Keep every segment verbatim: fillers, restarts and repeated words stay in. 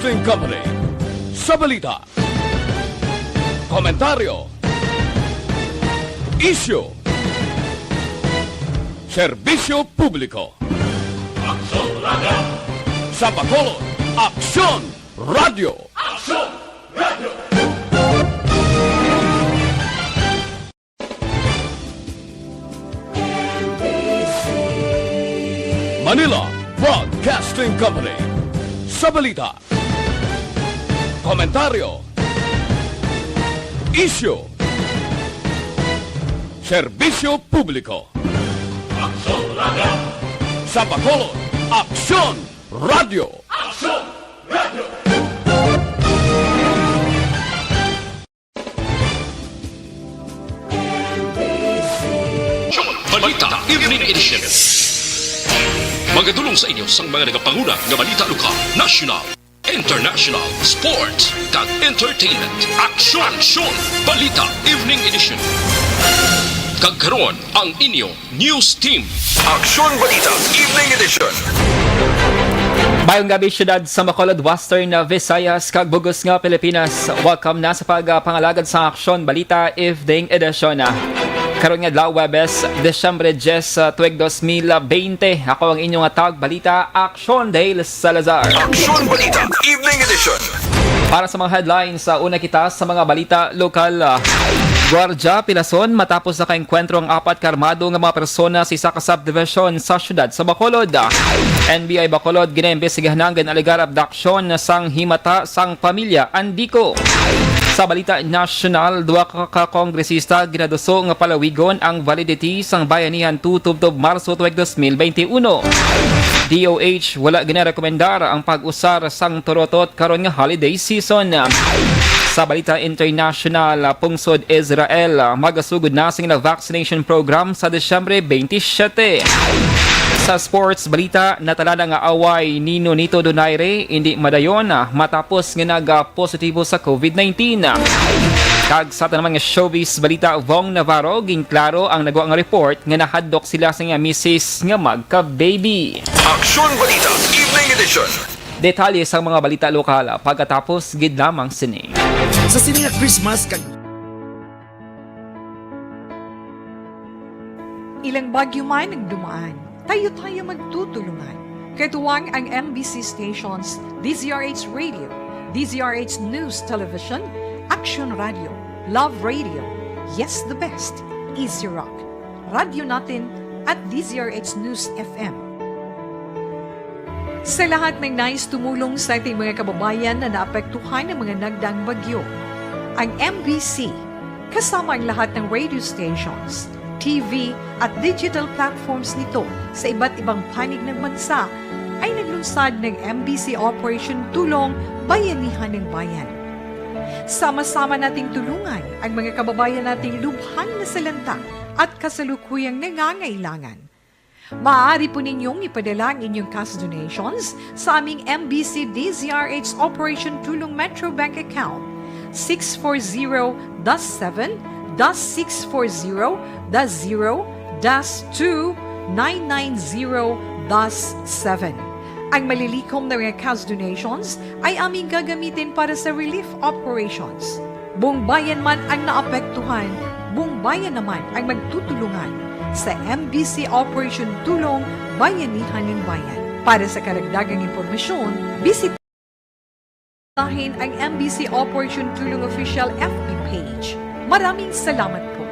Broadcasting Company. Sa balita, komentaryo, isyu, serbisyo publiko. Aksyon Radio! Sa Bacolod, Aksyon Radio! Aksyon Radio! Manila Broadcasting Company. Sa balita, komentaryo, isyu, serbisyo publiko. Aksyon Radio! Sa Bacolod, Aksyon Radio! Aksyon Radio! Balita Evening Edition. Magadulong sa inyo sang mga nagapanguna nga balita lokal, national, international, sports, kag entertainment. Aksyon! Aksyon! Balita Evening Edition. Kag karon ang inyo news team. Aksyon Balita Evening Edition. Mayong gabi, syudad sa Bacolod, Western Visayas, kag bug-os nga Pilipinas. Welcome na sa pagpangalagad sa Aksyon Balita Evening Edition. Karon nga adlaw, Huwebes, Disyembre diyes, ah, tuig dos mil bente. Ako ang inyong tagbalita, Aksyon Dale Salazar. Aksyon Balita Evening Edition. Para sa mga headlines, sa una kita sa mga balita lokal. Guardia, pilason matapos nakaengkwentro ang apat ka armado nga mga persona sa isa ka subdivision sa siyudad sa Bacolod. N B I Bacolod ginaimbestigahan ang gin-alegar abduction sang himata sang pamilya Andico. Sa balita nasyonal, duha ka, ka kongresista ginaduso nga palawigon ang validity sang bayanihan two tubtob Marso tuig dos mil bente uno. D O H wala ginarekomendar ang pag-usar sang turotot karon nga holiday season. Sa balita international, pungsod Israel, magasugod na sing vaccination program sa Disyembre twenty-seven. Sa sports balita, natala na nga away ni Nonito Donaire indi madayon matapos nga naga-positibo sa COVID nineteen. Kag sa tanan nga showbiz balita, Vong Navarro, ginklaro ang nagwa nga report nga nahadlok sila sa iya misis nga magka-baby. Aksyon Balita Evening Edition. Detalye sang mga balita lokal pagkatapos gid lamang sini. Sa sini nga Christmas kag Ilang bagyo man ang dumaan, tayo-tayo magtutulungan. Katuwang ang M B C stations, D Z R H Radio, D Z R H News Television, Action Radio, Love Radio, Yes the Best, Easy Rock, Radyo Natin, at D Z R H News F M. Sa lahat ng nais tumulong sa ating mga kababayan na naapektuhan ng mga nagdaang bagyo, ang M B C, kasama ang lahat ng radio stations, T V, at digital platforms nito sa iba't ibang panig ng bansa, ay naglunsad ng M B C Operation Tulong Bayanihan ng Bayan. Sama-sama nating tulungan ang mga kababayan nating lubhang nasalanta at kasalukuyang nangangailangan. Maaari po ninyong ipadala ang inyong cash donations sa aming M B C D Z R H Operation Tulong Metro Bank Account six four zero dash seven dash six four zero dash zero dash two nine nine zero dash seven. Ang malilikom na mga cash donations ay aming gagamitin para sa relief operations. Buong bayan man ang naapektuhan, buong bayan naman ang magtutulungan sa M B C Operation Tulong Bayanihan ng Bayan. Para sa karagdagang impormasyon, bisitahin ang M B C Operation Tulong Official F B page. Maraming salamat po.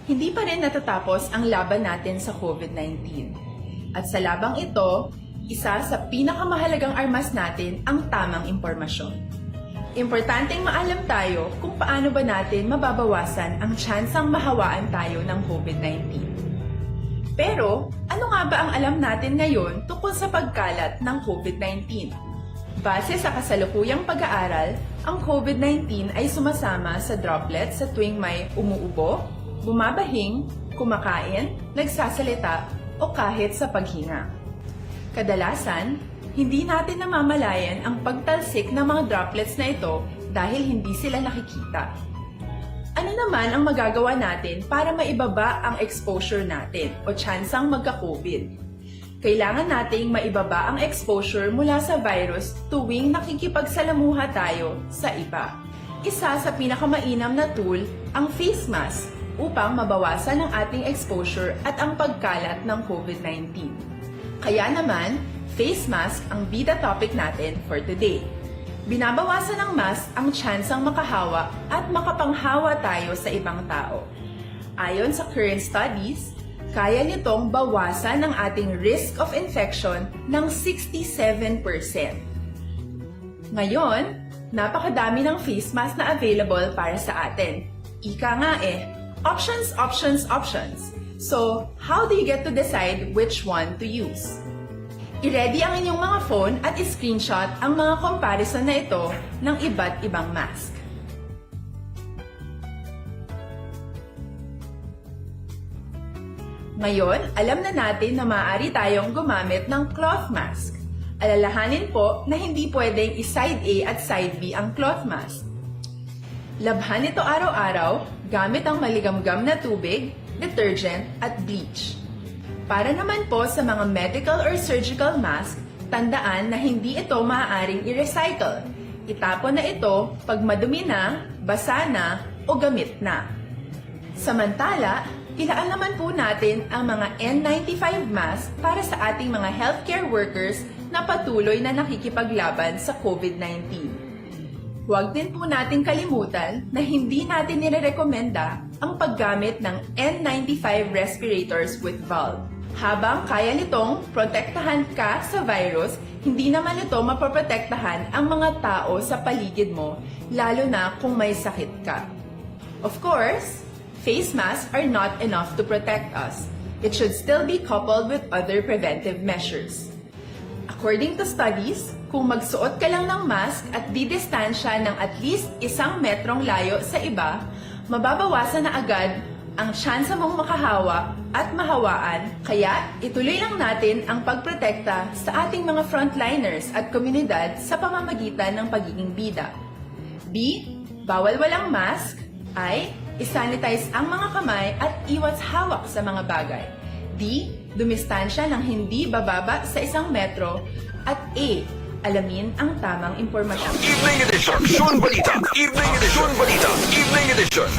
Hindi pa rin natatapos ang laban natin sa COVID nineteen. At sa labang ito, isa sa pinakamahalagang armas natin ang tamang impormasyon. Importanteng maalam tayo kung paano ba natin mababawasan ang tsansang mahawaan tayo ng COVID nineteen. Pero, ano nga ba ang alam natin ngayon tungkol sa pagkalat ng COVID nineteen? Base sa kasalukuyang pag-aaral, ang COVID nineteen ay sumasama sa droplets sa tuwing may umuubo, bumabahing, kumakain, nagsasalita, o kahit sa paghinga. Kadalasan, hindi natin namamalayan ang pagtalsik ng mga droplets na ito dahil hindi sila nakikita. Ano Ano naman ang magagawa natin para maibaba ang exposure natin o tsansang magka-COVID? Kailangan nating maibaba ang exposure mula sa virus tuwing nakikipagsalamuha tayo sa iba. Isa sa pinakamainam na tool ang face mask upang mabawasan ang ating exposure at ang pagkalat ng COVID nineteen. Kaya naman, face mask ang bida topic natin for today. Binabawasan ng mask ang tsansang makahawa at makapanghawa tayo sa ibang tao. Ayon sa current studies, kaya nitong bawasan ang ating risk of infection ng sixty-seven percent. Ngayon, napakadami ng face mask na available para sa atin. Ika nga eh, options, options, options. So, how do you get to decide which one to use? I-ready ang inyong mga phone at i-screenshot ang mga comparison na ito ng iba't ibang mask. Ngayon, alam na natin na maaari tayong gumamit ng cloth mask. Alalahanin po na hindi pwedeng i-side A at side B ang cloth mask. Labhan ito araw-araw gamit ang maligamgam na tubig, detergent, at bleach. Para naman po sa mga medical or surgical mask, tandaan na hindi ito maaaring i-recycle. Itapon na ito pag madumi na, basa na, o gamit na. Samantala, ilaan naman po natin ang mga N ninety-five mask para sa ating mga healthcare workers na patuloy na nakikipaglaban sa COVID nineteen. Huwag din po natin kalimutan na hindi natin nirerekomenda ang paggamit ng N ninety-five respirators with valve. Habang kaya nitong protektahan ka sa virus, hindi naman ito mapoprotektahan ang mga tao sa paligid mo, lalo na kung may sakit ka. Of course, face masks are not enough to protect us. It should still be coupled with other preventive measures. According to studies, kung magsuot ka lang ng mask at didistansya ng at least isang metrong layo sa iba, mababawasan na agad ang tsansa mong makahawa at mahawaan, kaya ituloy lang natin ang pagprotekta sa ating mga frontliners at komunidad sa pamamagitan ng pagiging bida. B, bawal walang mask. I, isanitize ang mga kamay at iwas hawak sa mga bagay. D, dumistansya ng hindi bababa sa isang metro. At E, alamin ang tamang impormasyon. Evening Edition. Aksyon Balita. Evening Edition. Balita. Evening Edition.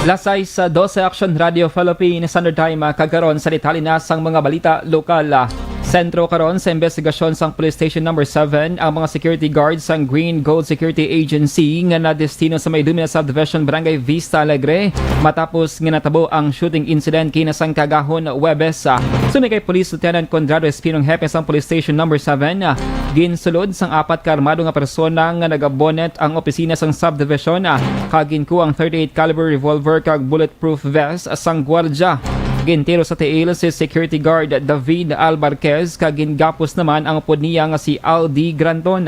Las sais dose, Action Radio Philippines Standard Time, ah, kag karon sa detalye na sang mga balita lokal. Ah, sentro karon sa investigasyon sang Police Station Number seven ang mga security guard sang Green Gold Security Agency nga nadestino sa may Dumina Subdivision, Barangay Vista Alegre, matapos nga natabo ang shooting incident kinasang kagahon Huwebes. Ah, suno kay Police Lieutenant Conrado Espinong, hepe sang Police Station Number seven, ah, ginsulod sang apat ka armado nga persona nga nagabonet ang opisina sang subdivision, ah, kag ginkuha ang thirty-eight caliber revolver kag bulletproof vest sang gwardya. Gintiro sa tiil si Security Guard David Albarquez kag gingapos naman ang upod niya nga si Aldi Granton.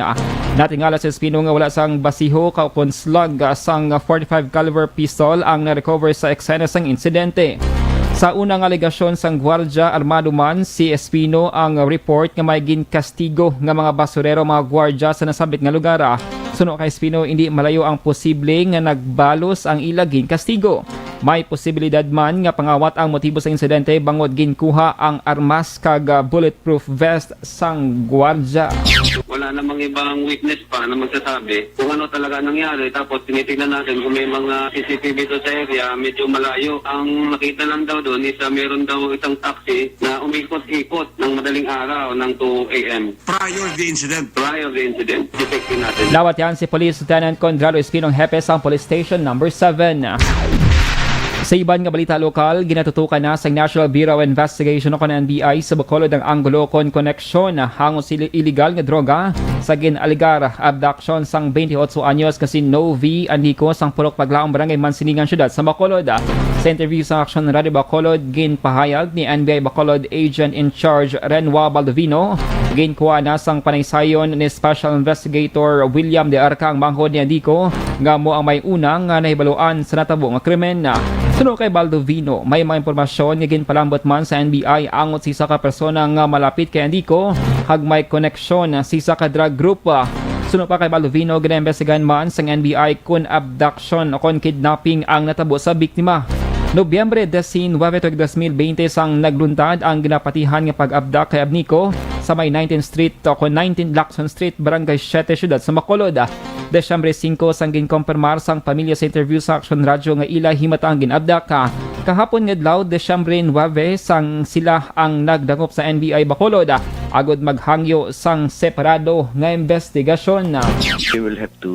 Natingala si Espino nga wala sang basiho ka ukon slug sang forty-five caliber pistol ang na-recover sa eksena sang insidente. Sa unang alegasyon sang gwardya, armado man si Espino, ang report nga may ginkastigo nga mga basurero, mga gwardya sa nasabit nga lugar. Suno kay Espino, hindi malayo ang posible nga nagbalos ang ila ginkastigo. May posibilidad man nga pangawat ang motibo sa insidente bangod ginkuha ang armas kag, ah, bulletproof vest sang gwardya. Wala namang ibang witness pa na magsasabi kung ano talaga nangyari. Tapos tinitingnan natin kung may mga C C T V doon sa area, medyo malayo. Ang nakita lang daw doon is, ah, meron daw isang taxi na umikot-ikot ng madaling araw ng two A M. Prior the incident. Prior the incident. Detective natin. Dawat yan si Police Lieutenant Conrado Espinong, hepe sang Police Station Number seven. Sa iban nga balita lokal, ginatutukan na sa National Bureau of Investigation o kon N B I sa Bacolod ang anggulo kon koneksyon hango sa ili- iligal nga droga sa gin-alegar abduction sang twenty-eight anyos nga si Novi Andico sang Purok Paglaom, Barangay Mansilingan, Siyudad sa Bacolod. Sa interview sa Action Radio Bacolod, ginpahayag ni N B I Bacolod Agent in Charge Renwa Baldovino, ginkuha na sang panaysayon ni Special Investigator William De Arca ang manghod ni Andico nga amo ang may una nga nahibaluan sa natabo nga krimen. Suno kay Baldovino, may mga impormasyon nga ginpalambot man sa N B I angot sa isa ka persona nga malapit kay Andico kag may koneksyon sa isa ka drug group. Suno pa kay Baluvino, ginaimbestigahan man sang N B I kon abduction o kon kidnapping ang natabo sa biktima. Nobyembre diecinueve, tuig dos mil veinte, sang nagluntad ang ginapatihan nga pag-abduct kay Abnico sa may nineteenth Street o kon nineteen Lacson Street, Barangay Siete, Siyudad sa Bacolod. Disyembre singko, sang ginkompirmar sang pamilya sa interview sa Aksyon Radyo nga ila himata ang gin-abduct. Kahapon nga adlaw, Disyembre nuebe, sang sila ang nagdangop sa N B I Bacolod agud maghangyo sang separado nga investigasyon. We will have to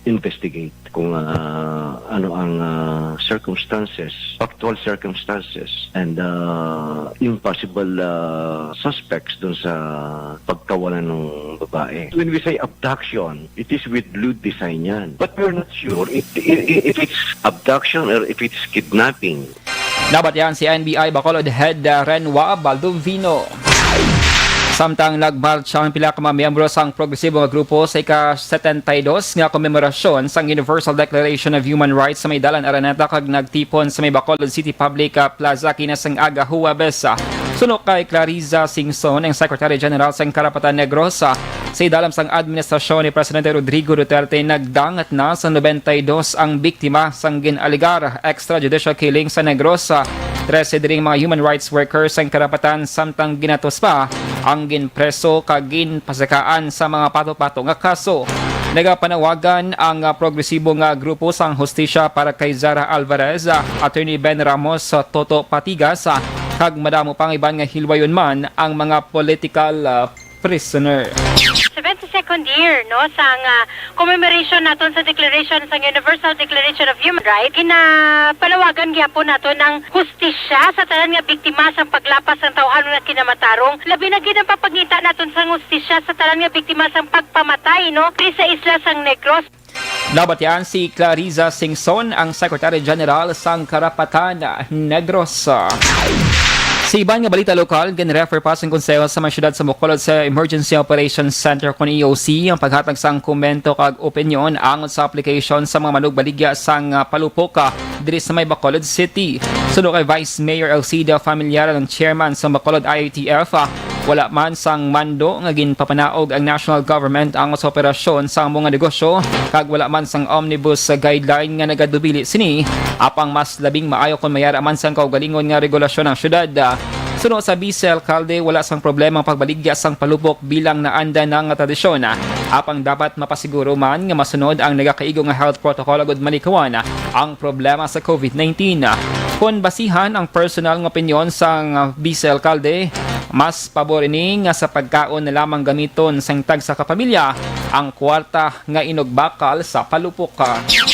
investigate kung, ah, ano ang, ah, circumstances, factual circumstances, and, ah, yung possible, ah, suspects dun sa pagkawala ng babae. When we say abduction, it is with lewd design yan. But we're not sure if, if, if it's abduction or if it's kidnapping. Nabatian si N B I Bacolod Head, uh, Renwa Baldovino. Samtang nagmarcha ang pila ka mga miyembro sang progresibo nga grupo sa ika-setenta y dos nga komemorasyon sang Universal Declaration of Human Rights sa may Dalan Araneta kag nagtipon sa may Bacolod City Public, uh, Plaza kina sang aga Huwebes. Suno kay Clariza Singson, ang Secretary General sang Karapatan Negros, uh, sa idalom sang administrasyon ni Presidente Rodrigo Duterte, nagdangat na sa nobenta y dos ang biktima sang gin-alegar extrajudicial killing sa Negros. Trese diri ang mga human rights workers sang karapatan, samtang ginatos pa ang ginpreso kag ginpasakaan sa mga pato-pato nga kaso. Nagapanawagan ang, ah, progresibo nga grupo sang hustisya para kay Zara Alvarez, ah, Attorney Ben Ramos, ah, Toto Patigas, ah, kag madamo pang iban nga hilwayon man ang mga political, ah, prisoner. Seventy-second year, no, sang, ah, commemoration naton sa declaration, sang Universal Declaration of Human Rights, ginapanawagan gyapon naton ang hustisya sa tanan nga biktima sang paglapas sang tawhanon nga kinamatarong, labi na gid ang pagpangita naton sang hustisya sa tanan nga biktima sang pagpamatay, no, diri sa isla sang Negros. Nabatian si Clariza Singson, ang Secretary General sang Karapatan Negros. Sa iban nga balita lokal, ginrefer pa sang Konseho sa may siyudad sa Bacolod sa Emergency Operations Center kon E O C ang paghatag sang komento kag opinyon angot sa application sa mga manugbaligya sang, ah, palupok, ah, diri sa may Bacolod City. Suno kay Vice Mayor Alcida Familiar, ang chairman sa Bacolod I A T F, ah, wala man sang mando nga ginpapanaog ang national government angot sa operasyon sang mga negosyo, kag wala man sang omnibus guideline nga nagadubili sini, apang mas labing maayo kon mayara man sang kaugalingon nga regulasyon ang syudad. Suno sa Vice Alcalde, wala sang problema ang pagbaligya sang palupok bilang naanda na nga tradisyon, apang dapat mapasiguro man nga masunod ang nagakaigo nga health protocol agud malikawan ang problema sa COVID nineteen. Kon basihan ang personal nga opinyon sang Vice Alcalde, mas pabor ini nga sa pagkaon na lamang gamiton sang tagsa ka pamilya ang kwarta nga inugbakal sa palupok.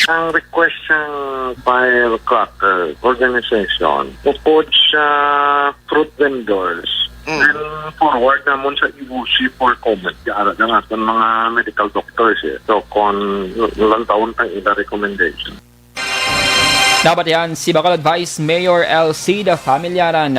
Ang request sang Firecracker Organization, upod sa fruit vendors, Mm. then forward namon sa E O C for comment. Ara lang aton mga medical doctors, eh. So, kon lantawon tang ila recommendation. Nabatian si Bacolod Vice Mayor Alcida Familiaran.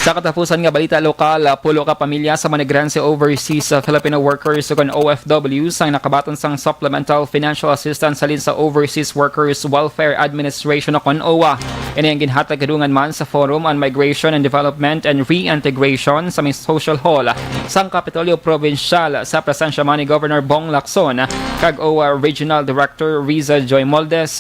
Sa katapusan nga balita lokal, ah, pulo ka pamilya sa mga Negrense overseas, ah, Filipino workers o kon O F Ws ang nakabaton sang Supplemental Financial Assistance halin sa Overseas Workers Welfare Administration o kon O W A. Ini ang ginhatag kadungan man sa Forum on Migration and Development and Reintegration sa may Social Hall sang Kapitolyo Probinsyal sa presensya man ni Governor Bong Lacson kag O W A Regional Director Riza Joy Moldes.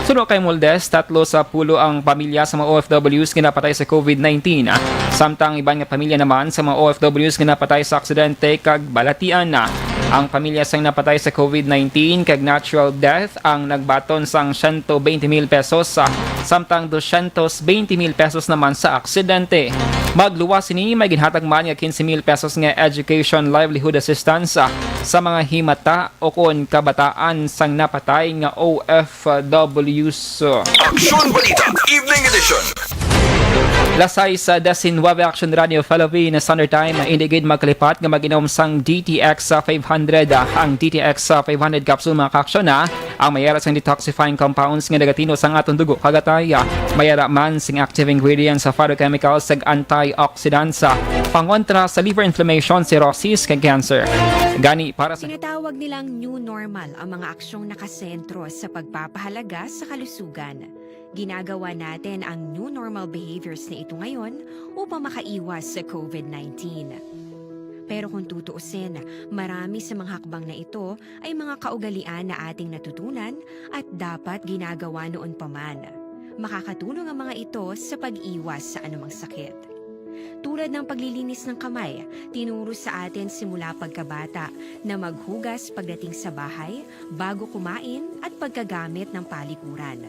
Suno kay Moldes, tatlo sa pulo ang pamilya sa mga O F Ws nga napatay sa COVID nineteen, samtang iban nga pamilya naman sa mga O F Ws nga napatay sa aksidente kag balatian. Ang pamilya sang napatay sa COVID nineteen kag natural death ang nagbaton sang siyento bente mil pesos, samtang dosyentos bente mil pesos naman sa aksidente. Magluwas sini, may ginhatag man nga quince mil pesos nga education livelihood assistance sa mga himata o kon kabataan sang napatay nga O F Ws. Aksyon Balita, Evening Edition. Las sais diecinueve, Action Radio Philippines Standard Time. Hindi gid magkalipat nga mag-inom sang D T X five hundred. Ang D T X five hundred capsule, mga ka-aksyon, na ang mayara sang detoxifying compounds nga nagatino sang aton dugo kag atay. Mayara man sing active ingredients sa phytochemicals kag antioxidants, pangontra sa liver inflammation, cirrhosis, kag cancer. Gani, para sa Tinatawag nilang new normal ang mga aksyong nakasentro sa pagpapahalaga sa kalusugan. Ginagawa natin ang new normal behaviors na ito ngayon upang makaiwas sa COVID nineteen. Pero kung tutuusin, marami sa mga hakbang na ito ay mga kaugalian na ating natutunan at dapat ginagawa noon pa man. Makakatulong ang mga ito sa pag-iwas sa anumang sakit. Tulad ng paglilinis ng kamay, tinuro sa atin simula pagkabata na maghugas pagdating sa bahay, bago kumain, at pagkagamit ng palikuran.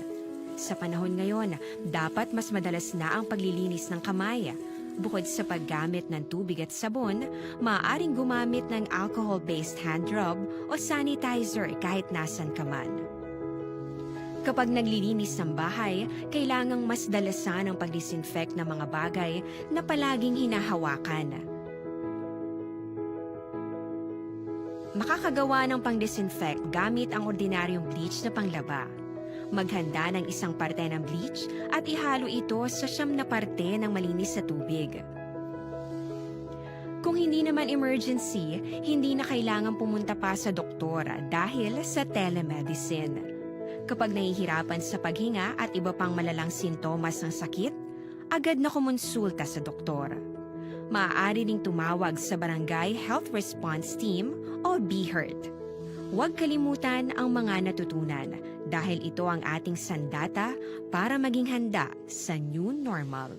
Sa panahon ngayon, dapat mas madalas na ang paglilinis ng kamay. Bukod sa paggamit ng tubig at sabon, maaaring gumamit ng alcohol-based hand rub o sanitizer kahit nasan ka man. Kapag naglilinis ng bahay, kailangang mas dalasan ang pag-disinfect ng mga bagay na palaging hinahawakan. Makakagawa ng pang-disinfect gamit ang ordinaryong bleach na panglaba. Maghanda ng isang parte ng bleach at ihalo ito sa siyam na parte ng malinis na tubig. Kung hindi naman emergency, hindi na kailangan pumunta pa sa doktor dahil sa telemedicine. Kapag nahihirapan sa paghinga at iba pang malalang sintomas ng sakit, agad na kumonsulta sa doktor. Maaari ding tumawag sa Barangay Health Response Team o BHERT. Huwag kalimutan ang mga natutunan dahil ito ang ating sandata para maging handa sa new normal.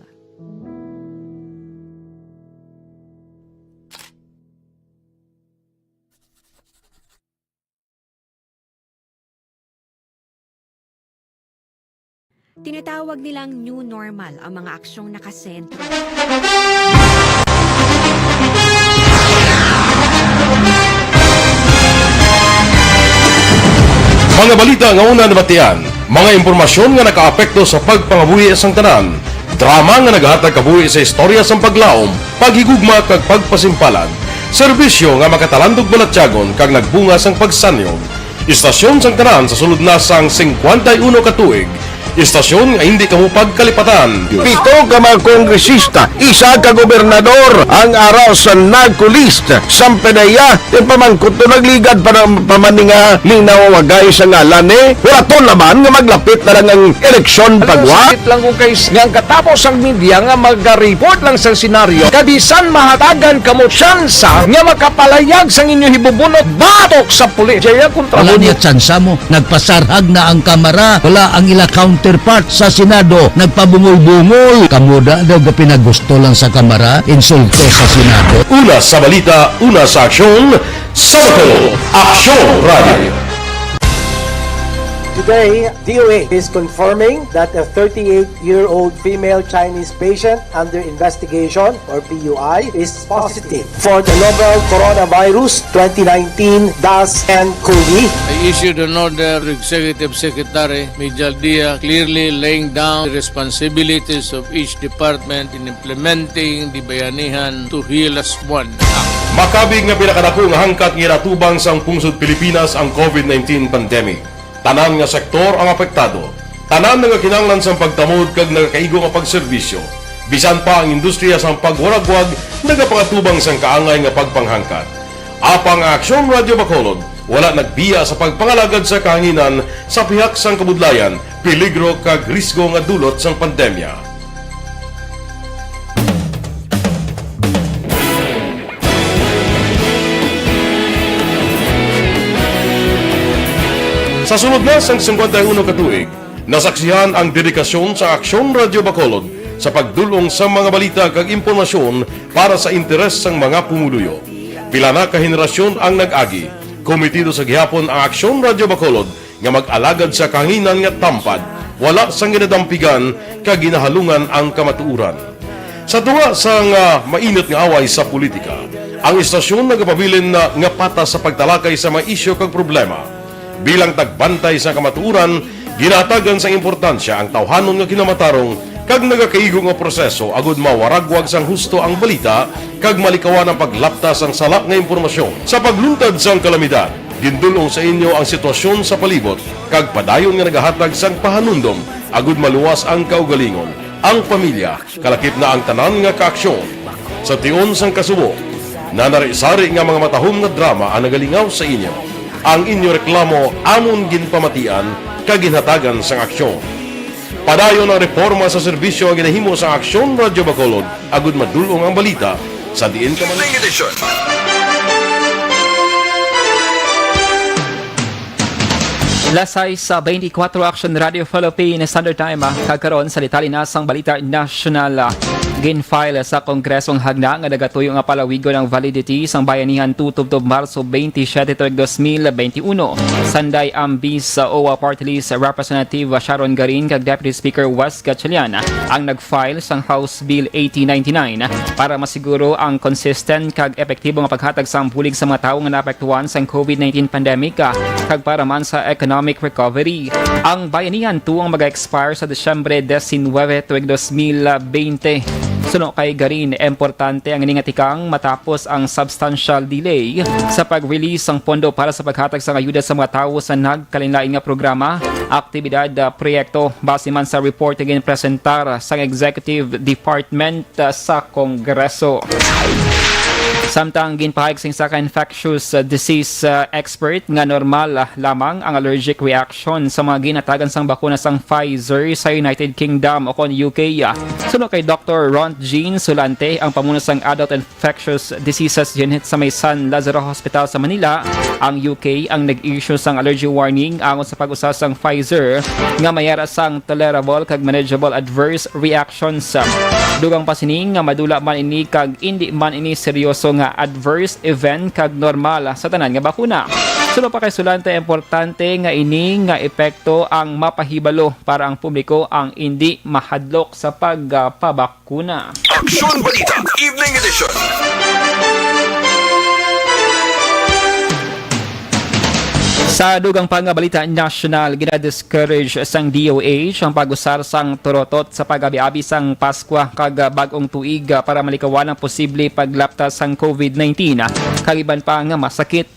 Tinatawag nilang new normal ang mga aksyong nakasentro. Mga balita nga una nabatian, mga impormasyon nga nakaapekto sa pagpangabuhi sang tanan, drama nga nagahatag kabuhi sa istorya sang paglaom, paghigugma kag pagpasimpalan, serbisyo nga makatalandog balatyagon kag nagbunga sang pagsanyog. Istasyon sang tanan sa sulod na sang singkwenta y uno ka tuig. Istasyon nga hindi kamo pagkalipatan. Pito ka mga kongresista, isa ka gobernador ang ara sa narco list sang PDEA. Yung pamangkot to, nagligad pa ng pamaninga, linaw wagay sa ngalan, eh. Wala to naman nga maglapit na lang ang eleksyon. Pagwa. Sakit lang kung kay nga ang katapos ang media nga mag-report lang sa senaryo, kabisan mahatagan kamo tsansa nga makapalayag sang inyo hibubunot batok sa pulis. Jaya kontra. Wala niya tsansa mo. Nagpasarhag na ang Kamara. Wala ang ila counterpart sa Senado. Nagpabungol-bungol. Kamo da daw gapinagusto lang sa Kamara, insulto sa Senado. Una sa balita, una sa aksyon, sa Bacolod, Aksyon Radio. Today, D O A is confirming that a thirty-eight-year-old female Chinese patient under investigation, or P U I, is positive for the novel coronavirus twenty nineteen dash N cov. I issued an order to Executive Secretary Mijal Dia, clearly laying down the responsibilities of each department in implementing the Bayanihan to Heal As One Act. Makabig nga pinakadako nga hangkat nga ginatubang sang pungsod Pilipinas ang COVID nineteen pandemic. Tanan nga sektor ang apektado. Tanan nga kinahanglan sang pagtamod kag nagakaigo nga pagserbisyo. Bisan pa ang industriya sang pagwaragwag nagapangatubang sang kaangay nga pagpanghangkat. Apang ang Aksyon Radio Bacolod wala nagbiya sa pagpangalagad sa kahanginan sa pihak sang kabudlayan, peligro kag risgo nga dulot sang pandemya. Sa sulod na sang singkwenta y uno ka tuig, nasaksihan ang dedikasyon sa Aksyon Radio Bacolod sa pagdul-ong sa mga balita kag impormasyon para sa interes sang mga pumuluyo. Pila na ka henerasyon ang nag-agi. Komitido sa gihapon ang Aksyon Radio Bacolod nga mag-alagad sa kahanginan nga tampad, wala sang ginadampigan kag ginahalungan ang kamatuoran. Sa tunga sang, ah, mainit nga away sa politika, ang istasyon nagapabilin na nga patas sa pagtalakay sa mga isyu kag problema. Bilang tagbantay sa kamatuoran, ginahatagan sang importansya ang tawhanon nga kinamatarong kag nagakaigo nga proseso agud mawaragwag sang husto ang balita kag malikawan ang paglapta sang sala nga impormasyon. Sa pagluntad sang kalamidad, gindul-ong sa inyo ang sitwasyon sa palibot kag padayon nga nagahatag sang pahanumdom agud maluwas ang kaugalingon, ang pamilya, kalakip na ang tanan nga kaaksyon. Sa tion sang kasubo, nanari-sari nga mga matahom nga drama ang nagalingaw sa inyo. Ang inyo reklamo amon ginpamatian kag ginhatagan sang aksyon. Padayon ang reporma sa serbisyo nga ginahimo sang Aksyon Radyo Bacolod agud madul-ong ang balita Sa diin ka man. Evening edition. Las sais sa twenty-four, Action Radio Philippine Standard Time, ah, kag karon sa detalye na sang balita nasyonal, ah, gin-file sa Kongreso ang hagna nga nagatuyo nga palawigon ang validity sang bayanihan two tubtob Marso twenty-seven tuig dos mil twenty-one. Sanday ang Bis o Party List Representative Sharon Garin kag Deputy Speaker Wes Gatchalian ang nag-file sang House Bill eighty ninety-nine para masiguro ang consistent kag epektibo nga paghatag sang bulig sa mga tawo nga naapektuhan sang covid nineteen pandemic, ah, kag para man sa economic recovery. Ang Bayanihan two ang mag-expire sa Disyembre diecinueve tuig dos mil veinte. Suno kay Garin, importante ang ini nga tikang matapos ang substantial delay sa pag-release sang pondo para sa paghatag sang ayuda sa mga tawo sa nagkalainlain nga programa, aktibidad, ah, proyekto, base man sa report nga ginpresentar sang Executive Department, ah, sa Kongreso. Samtang ginpahayag sing isa ka infectious, ah, disease, ah, expert nga normal, ah, lamang ang allergic reaction sa mga ginhatagan sang bakuna sang Pfizer sa United Kingdom o kon U K. Suno kay Doktor Ron Jean Sulante, ang pamuno sang Adult Infectious Diseases Unit sa may San Lazaro Hospital sa Manila, ang U K ang nag-issue sang allergy warning angot sa pag-usa sang Pfizer nga may ara sang tolerable kag manageable adverse reactions. Dugang pa sini nga madula man ini kag indi man ini seryoso nga adverse event kag normal sa tanan nga bakuna. Suno pa kay Sulante, importante nga ini nga epekto ang mapahibalo para ang publiko ang indi mahadlok sa pagpabakuna. Aksyon Balita, Evening Edition. Sa dugang pa nga balita nasyonal, gina-discourage sang D O H ang pag-usar sang turotot sa pag-abi-abi sang Paskwa kag bag-ong tuig para malikawan ang posible paglapta sang covid nineteen kag iban pa nga masakit.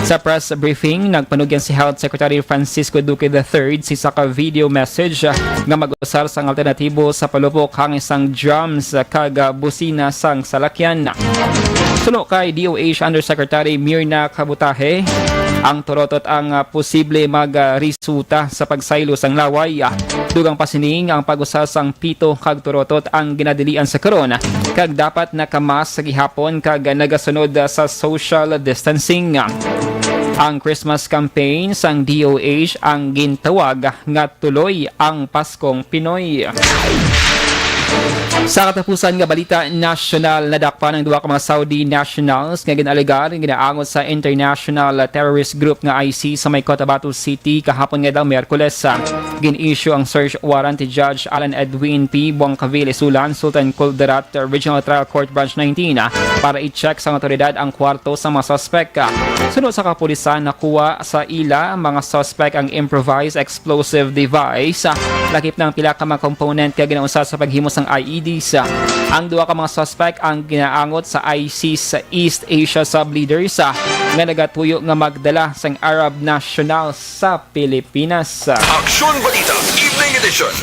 Sa press briefing, nagpanugyan si Health Secretary Francisco Duque the third sa isa ka video message, ah, nga mag-usar sang alternatibo sa palupok hangin sang drums, ah, kag, ah, busina sang salakyan. Suno kay D O H Undersecretary Mirna Kabutahe, ang turotot ang, ah, posible mag, ah, resulta sa pagsaylo sang laway. Dugang pa sini nga ang pag-usa sang pito kag turotot ang ginadilian sa karon, kag dapat nakamask gihapon kag nagasunod sa social distancing. Ang Christmas campaign sang D O H ang gintawag nga Tuloy ang Paskong Pinoy. Sa katapusan nga balita nasyonal, nadakpan ang duha ka mga Saudi nationals nga gin-alegar nga ginaangot sa international terrorist group nga I C sa may Cotabato City kahapon nga daw Miyerkules. Gin-issue ang search warrant ni Judge Alan Edwin P. Buangcavil Isulan, Sultan Kudarat Regional Trial Court Branch nineteen, ah, para i-check sang awtoridad ang kwarto sa mga suspek. Suno sa kapulisan, nakuha sa ila mga suspek ang improvised explosive device, ah, lakip na ang pila ka mga component nga ginausab sa paghimo sang I E Ds. Ang duha ka mga suspek ang ginaangot sa I C S East Asia Sub-Leaders, ah, nga nagatuyo nga magdala sang Arab national sa Pilipinas. Aksyon Balita, Evening Edition.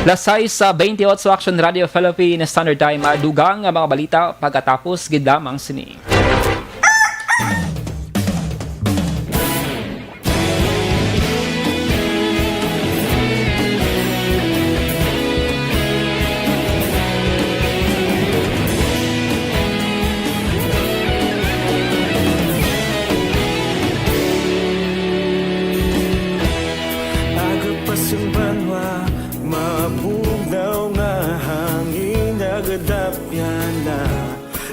Las sais sa twenty-eight sa Action Radio Philippine Standard Time, ah, dugang nga mga balita pagkatapos gid lamang sini. Aga pa sang banwa, mabugnaw nga hangin nagadapyan na.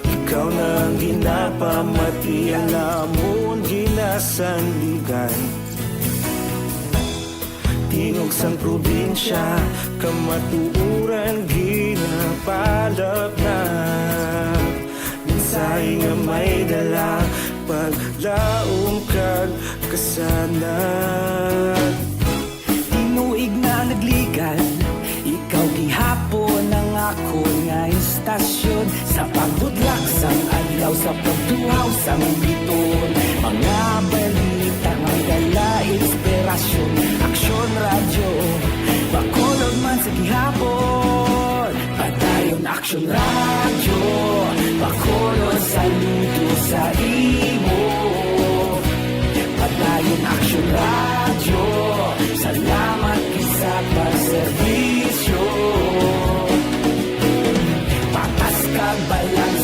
Ikaw na ang ginapamati, ang amon ginasandigan. Tingog sang probinsya, kamatuoran ginapalapnag. Mensahe nga may dala, paglaom kag kasanag. Tinuig na nagligan, ikaw gihapon ang akon nga istasyon. Sa pagbudlak sang adlaw, sa pagtuhaw sang biton, mga balita may dala inspirasyon. Aksyon Radyo, Bacolod man sa gihapon. Padayon Aksyon Radyo, Bacolod, saludo sa imo. Padayon Aksyon Radyo, salamat gid sa pagserbisyo. Patas kag balang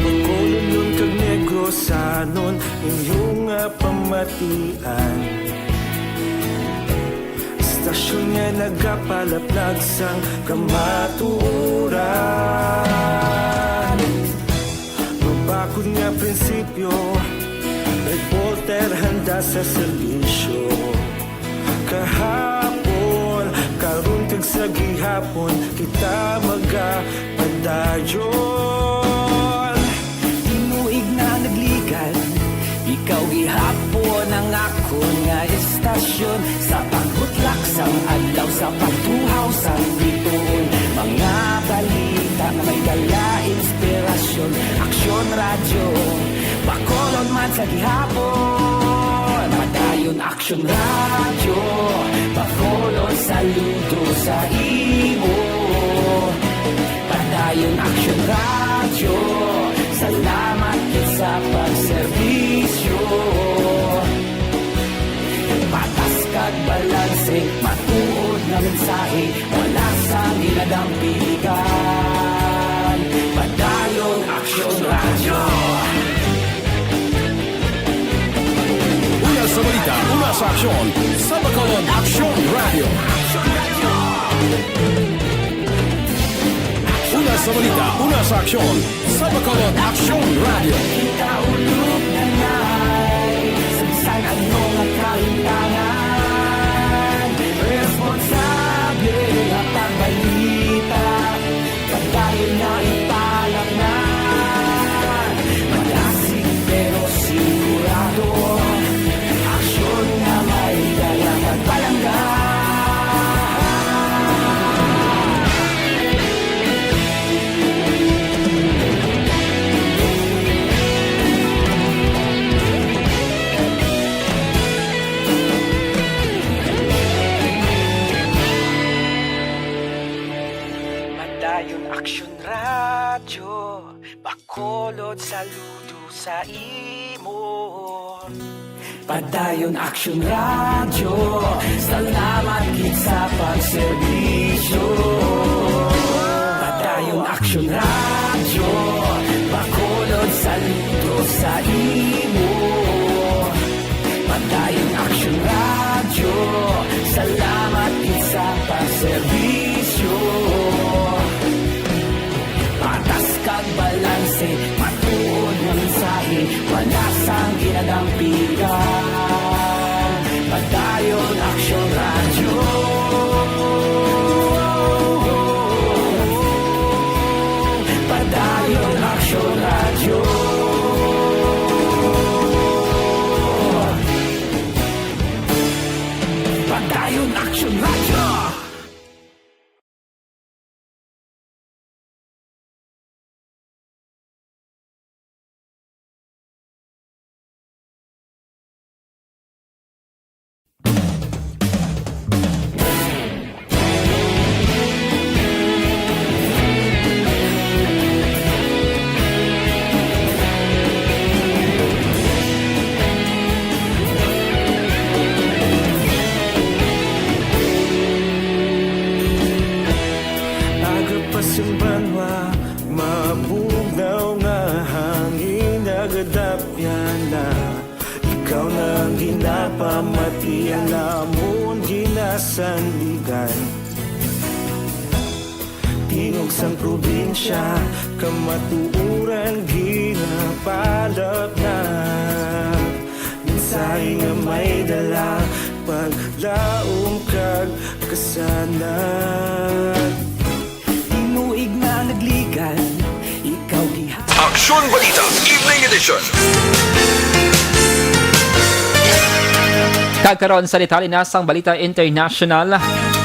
Bacolodon kag Negrosanon, inyo nga pamatian. Istasyon nga nagapalaplag sang kamatuoran. Mabakod nga prinsipyo, reporter handa sa serbisyo. Kahapon, karon kag sa gihapon, kita magapadayon. Tinuig na nagligan, ikaw gihapon ang akon nga istasyon. Sa pagbutlak sang adlaw, sa pagtuhaw sang bituon, mga balita nga may dala inspirasyon. Aksyon Radyo, Bacolod man sa gihapon. Padayon Aksyon Radyo, Bacolod saludo sa imo. Padayon Aksyon Radyo, salamat gid sa pagserbisyo. Patas kag balanse, matuod nga mensahe, wala sang ginadampigan. Padayon Aksyon Radyo. Una sa balita, una sa aksyon, sa Bacolod Aksyon Radyo. Una sa balita, una sa aksyon, sa Bacolod Aksyon Radyo. Kita ulog na nay, sa bisan ano nga kalimtangan, responsable nga pagbalita. Padayon na ipalapnan, madasig pero sigurado, aksyon nga may dala kag palangga. Padayon Aksyon Radyo, Bacolod saludo sa imo. Padayon Aksyon Radyo, salamat gid sa pagserbisyo. Padayon Aksyon Radyo, Bacolod saludo sa imo. Padayon Aksyon Radyo, salamat gid sa pagserbisyo. Patas kag balanse, matuod nga mensahe, wala sang ginadampigan. Padayon Aksyon Radyo. Padayon Aksyon Radyo. Padayon Aksyon Radyo. Aga pa sing banwa, mabugnaw nga hangin nagadapyan na. Ikaw na ang ginapamati, ang amon ginasandigan. Tingog sang probinsya, kamatuoran ginapalapnag. Mensahe nga may dala, paglaom kag kasanag. Tinuig na nagligan, ikaw giha- Aksyon Balita, Evening Edition. Kag karon sa detalye na sang balita international,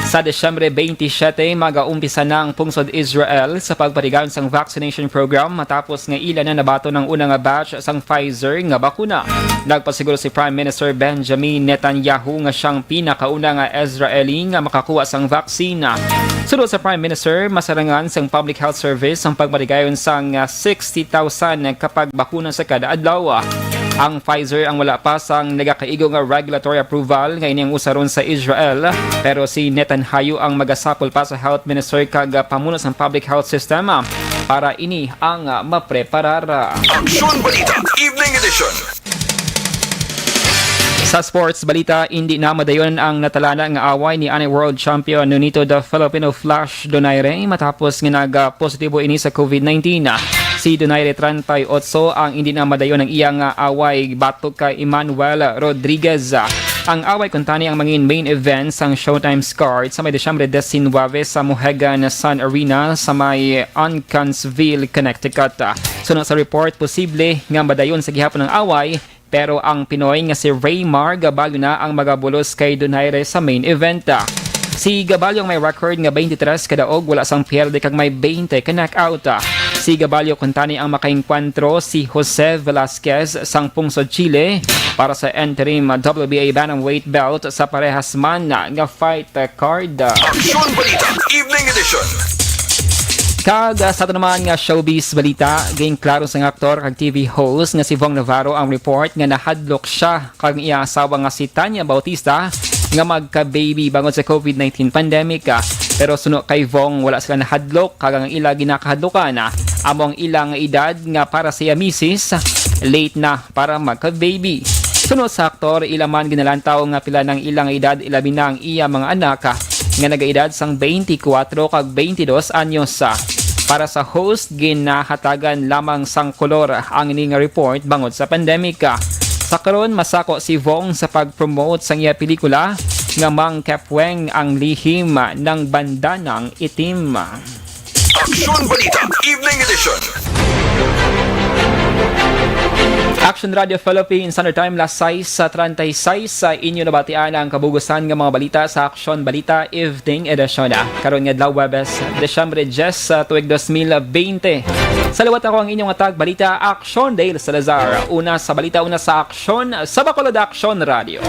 sa Disyembre twenty-seven, mag-aumpisa na ang pungsod Israel sa pagpatigayon sang vaccination program matapos nga ila na nabaton ang una nga batch sang Pfizer nga bakuna. Nagpasiguro si Prime Minister Benjamin Netanyahu nga siya ang pinakauna nga Israeli nga makakuha sang vaccine. Suno sa Prime Minister, masarangan sang Public Health Service ang pagpatigayon sang, ah, sixty thousand ka pagbakuna sa kada adlaw. Ang Pfizer ang wala pa sang nagakaigo nga regulatory approval nga ini ang usaron sa Israel, pero si Netanyahu ang magasapol pa sa health minister kag pamuno sang public health system para ini ang mapreparar. Aksyon Balita, Evening Edition. Sa sports balita, indi na madayon ang natalana nga away ni anay world champion Nonito the Filipino Flash Donaire matapos nga nag-positibo ini sa covid nineteen. Si Donaire, treinta y ocho, ang indi na madayon ang iya nga away batok kay Emmanuel Rodriguez. Ang away kuntani ang mangin main event sang Showtime card sa may Disyembre diecinuebe sa Mohegan Sun Arena sa may Uncasville, Connecticut. Suno sa report, posible nga madayon sa gihapon ang away, pero ang Pinoy nga si Raymar Gabalio na ang magabulos kay Donaire sa main event. Si Gabalio ang may record nga twenty-three ka daog, wala sang pierde kag may twenty ka knockout. Si Gabalio kuntani ang makaengkwentro si Jose Velasquez sang pungsod Chile para sa interim W B A bantamweight belt sa parehas man nga fight card. Aksyon Balita, Evening Edition. Kag, ah, sa ato naman nga showbiz balita, ginklaro sang aktor kag T V host nga si Vong Navarro ang report nga nahadlok siya kag ang iya asawa nga si Tanya Bautista nga magka-baby bangod sa covid nineteen pandemic. Ah, pero suno kay Vong, wala sila nahadlok kag ang ila ginakahadlokan, ah, amo ang ila nga edad nga para sa iya misis, late na para magka-baby. Suno sa aktor, ila man ginalantaw nga pila nang ila nga edad, ilabi na ang iya mga anak, ah, nga nagaedad sang twenty-four kag twenty-two anyos. Para sa host, ginahatagan lamang sang kolor ang ini nga report bangod sa pandemic. Sa karon, masako si Vong sa pag-promote sang iya pelikula nga Mang Kapweng, Ang Lihim ng Bandanang Itim. Aksyon Balita, Evening Edition. Action Radio Philippines, Standard Time, las sais sa treinta y seis. Sa inyo nabatian ang kabugusan nga mga balita sa Aksyon Balita Evening Edition. Karon nga adlaw, Huwebes, Disyembre diyes, sa tuig dos mil bente. Sa liwat, ako ang inyong atag balita, Aksyon Dale Salazar. Una sa balita, una sa aksyon, sa Bacolod Aksyon Radio.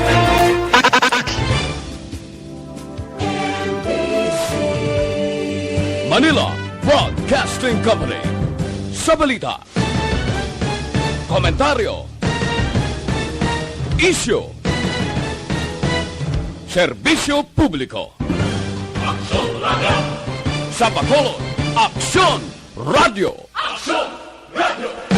Manila Broadcasting Company. Sa balita, komentaryo, isyu, serbisyo publiko. Aksyon Radio. Sa Bacolod, Aksyon Radio. Aksyon Radio.